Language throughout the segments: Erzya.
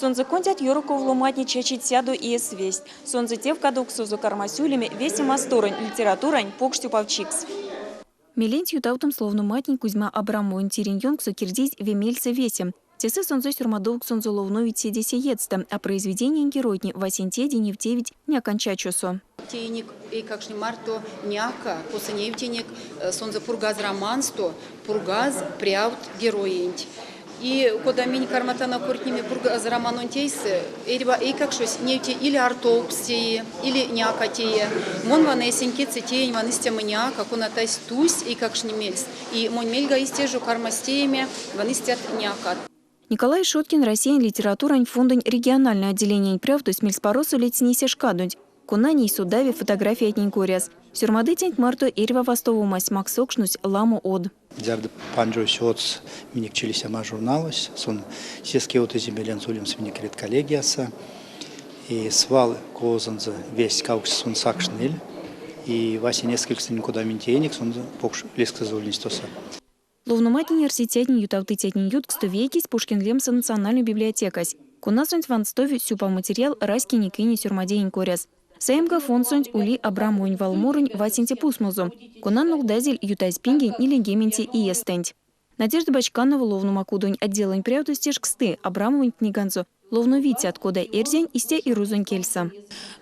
Сонзэ кондят ёроков ломантне чачить сядо иес весть. Сонзэ тевкадовксозо кармась улеме весе масторонь литературань покш сюпавчикс. Меленть ютавтомс ловноматнень Кузьма Абрамовонь тиринь ёнкссо кирдизь ве мельсэ весе. Тесэ сонзэ сёрмадовксонзо ловновить седе сеедьстэ, а произведениянь геройтне васенцеде невтевить някань чачосо. Теинек эйкакштнень марто няка, косо невтинек сонзэ Пургаз романсто Пургаз прявт героенть. И кода минь карматано кортнеме Пургаз романонть эйсэ, эрьва эйкакшось невти или артовкс теи, или няка теи. Мон вана эсень кедьсэ теинь вана истямо няка, конатась тусь эйкакштнень мельс. И монь мельга истя жо кармасть тееме вана истят някат. Николай Шуткин Россиянь литературань фондонь региональной отделениянь прявтось мельспаросо ледстни се шкадонть, кона ней содави фотографиятнень коряс. Сёрмадыцянть марто эрьва вастовомась максокшнось ламо од. Зярдо панжовсь одс минек Чилисема журналось, сон сеске ютызе мелензэ улемс минек редколлегиясо. И свал ковозонзо весть кавксть сон сакшныль. И васень эскелькстнэнь, кода минь теинек, сонзэ покш лезксэзэ ульнесь тосо. Ловноматнень арсицятнень ютавтыцятнень ютксто вейкесь Пушкин лемсэ национальной библиотекась, конасонть ванстови сюпав материал раськень ине сёрмадеень коряс. Саемга, фондсонть ули Абрамовонь валморонь васенце пусмозо, кона нолдазель ютазь пингень ниленьгеменце иестэнть. Надежда Бочканова ловнома кудонь отделэнь прявтось тешксты, Абрамовонь книганзо ловновицят кода эрзянь, истя и рузонь кельсэ.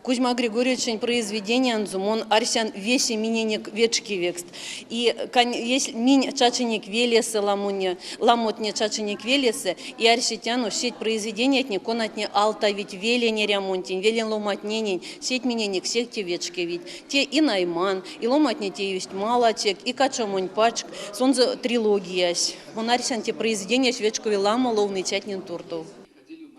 Кузьма Григорьевичень произведениянзо мон арсян весе миненек вечкевикст. И если минь чачинек велесэ ламоне, ламотне чачинек велесэ, и арсетяно сеть произведениятне, конатне алтавить велень эрямонтень, велень ломатненень, сеть миненек сехте вечкевить. Те и Найман, и ломатне теевсть малацек, и Качамонь пачк, сонзэ трилогиясь. Мон арсян, те произведениясь вечкеви ламо ловныцятнень туртов.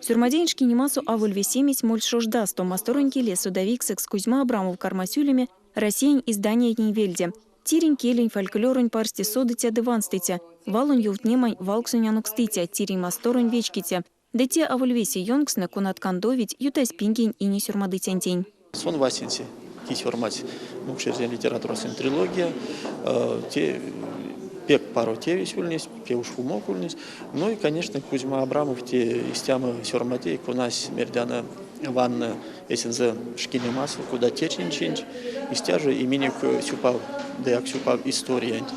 Сёрмадеенть шкинемасо аволь весемесь мольсь шождасто. Масторонь келес содавиксэкс Кузьма Абрамов кармась улеме Россиянь изданиятнень вельде. Тиринь келень, фольклоронь парсте содыця ды ванстыця, валонь ёвтнемань, валксонь анокстыця, тиринь масторонь вечкиця. Ды те аволь весе ёнкстнэ, конат кандовить ютазь пингень ине сёрмадыцянтень. Сон васенце ки сёрмадсь мокшэрзянь литературасонть трилогия. Те пек паро тевесь ульнесь, те уш умок ульнесь. Ну и, конечно, Кузьма Абрамов те истямо сёрмадей, конась мердяно ванны эсензэ шкинемасо, кода течинь чинть, истя жо и минек сюпав, дыяк сюпав историянть.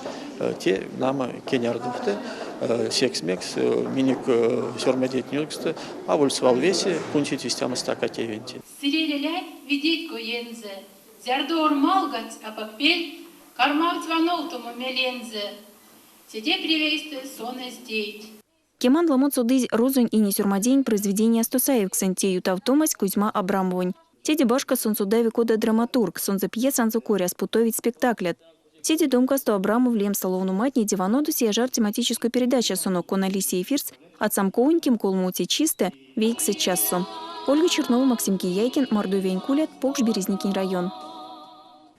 Те, нама, кенярдовты, секс мекс минек сёрмадейтне ёнксто аволь свал весе кундсить истямо стака тевенть. Сыре лелянь видеть коензэ, Зярдо ормалгадсь апак пель, Кармавтсь вановтомо мелензэ, Седе превейстэ сон эзь тейть. Кеман, ламот содызь рузонь ине сёрмадеень произведениясто саевксэнть, те ютавтомась Кузьма Абрамовонь. Теде башка, сон содави кода драматург, сонзэ пьесанзо коряс путовить спектаклят. Седе домкасто Абрамов лемсэ ловноматне диванодо Сияжар тематической передачасонок, кона лиси эфирс ацамковонь кемголмоце чистэ, вейксэ чассо. Ольга Чернова, Максим Кияйкин, Мордовиянь кулят, Покш Березникень район.